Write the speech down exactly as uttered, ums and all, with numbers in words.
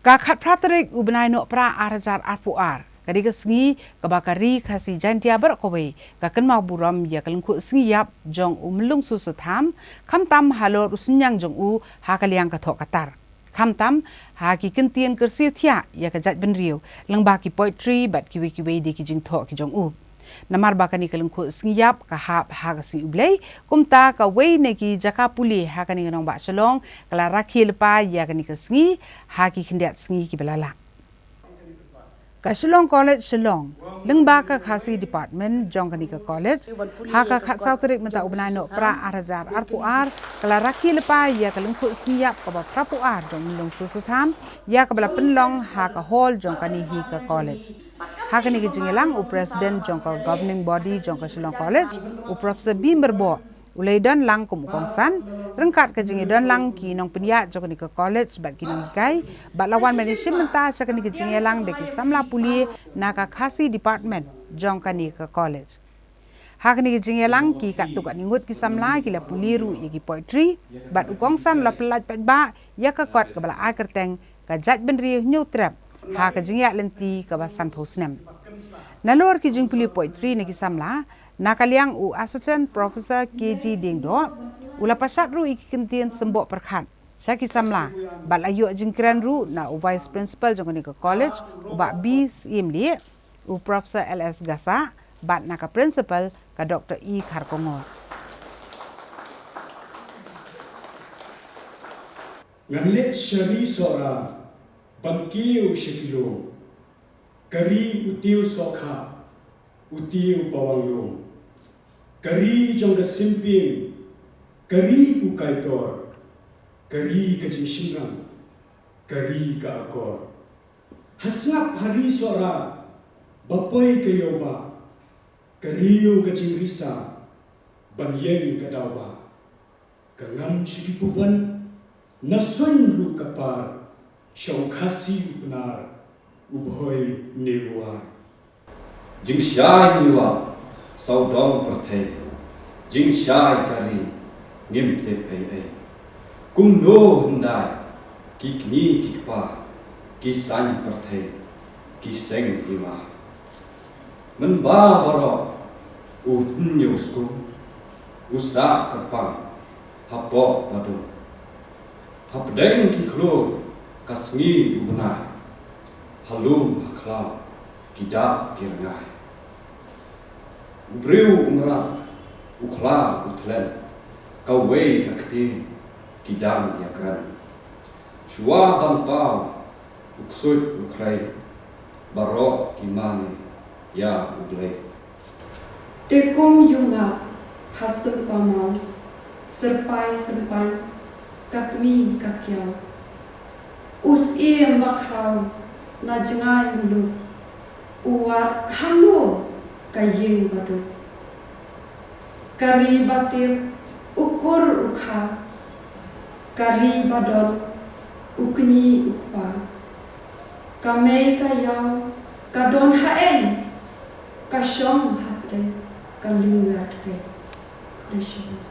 Ka khatphra tarik u bnai Nohprah ar hajar arphew ar, ka dei ka sngi kaba ka Ri Khasi Jaintia baroh kawei ka kynmaw burom ïa ka lyngkhuh sngi ïap jong u Myllung Soso Tham, khamtam halor u synñiang jong u ha ka liang ka thoh ka tar, khamtam ha ki kyntien kyrsiew thiah ïa ka jaitbynriew, lyngba ki poetry bad kiwei kiwei de ki jingthoh ki jong u. Namar ba kane ka lyngkhuh sngi ïap ka hap ha ka Sngi U Blei, kumta kawei na ki jaka pule ha kane ka nongbah Shillong ka la rakhe lypa ïa kane ka sngi ha ki khyndiat sngi kiba la lah. Ka Shillong College Shillong, lyngba ka Khasi Department jong kane ka college, ha ka khatsaw tarik mynta u bnai Nohprah ar hajar arphew ar, ka la rakhe lypa ïa ka lyngkhuh sngi ïap kaba phraphew ar jong u Myllung Soso Tham, ïa kaba la pynlong ha ka hall jong kane hi ka college. Ha kane ka jingïalang, u President jong ka Governing Body jong ka Shillong College, u Professor B Myrboh, u la ïadon lang kum u kongsan, ryngkat ka jingïadon lang ki nongpynïaid jong kane ka college bad ki nonghikai, bad la wan ban ïashim bynta sha kane ka jingïalang da ki samla pule na ka Khasi Department jong kane ka college. Ha kane ka jingïalang, ki katto katne ngut ki samla ki la pule ruh ïa ki poetry, bad u kongsan u la pyllait paidbah ïa ka kot kaba la ai kyrteng Ka Jaitbynriew Hynñiewtrep ha ka jingïaid lynti kaba sanphew snem. Nalor ki jingpule poetry na ki samla, na ka liang u Assistant Professor K G Diengdoh u la pynshad ruh ïa ki kyntien symboh pyrkhat sha ki samla, bad la ïoh jingkren ruh na u Vice Principal jong kane ka college, u Bah B Syiemlieh, u Professor L S Gassah, bad na ka Principal, ka Doctor E Kharkongor. Ngan leit sha ri Sohra ban kiew sha ki lum, ka ri u Tiew Sohkhah, u Tiew Pawang Lum, ka ri jong ka Sympiem, ka ri u Kaitor, ka ri ka jingshynrang, ka ri ka akor. Ha sngap ha ri Sohra ba poi ka ïewbah, ka riew ka jingrisa ban ïeng ka dawbah. Ka ngam sha ki pubon, na suiñ ruh ka par, sha u Khasi u Pnar, u Bhoi ne u War. Jingshai ngi wad sawdong pyrthei, jingshai ka ri ngim tip ei ei. Kumno hyndai ki kñi ki kpa, ki saiñ pyrthei, ki seng hima. Mynba baroh u hynñiew skum, u sah kyrpang hapoh ba dum. Hapdeng ki khlur ka sngi u bnai, ha lum ha khlaw ki dap ki rngai. U briew u mrad, u khla u thlen, kawei ka ktien ki dang ïakren. Shuwa ban paw u ksuid u khrei, baroh ki mane ïa U Blei. Te kum ïungap ha sympa maw, syrpai sympan, ka kmie ka kiaw. U Syiem ba khraw na jngai muluk, u wad hangno ka ïing ba duk. Ka ri ba tip u kur u kha, ka ri ba don u kñi u kpa. Ka mei ka ïaw ka don haei, ka shong hapdeng ka lyngngat pei. Khublei shibun.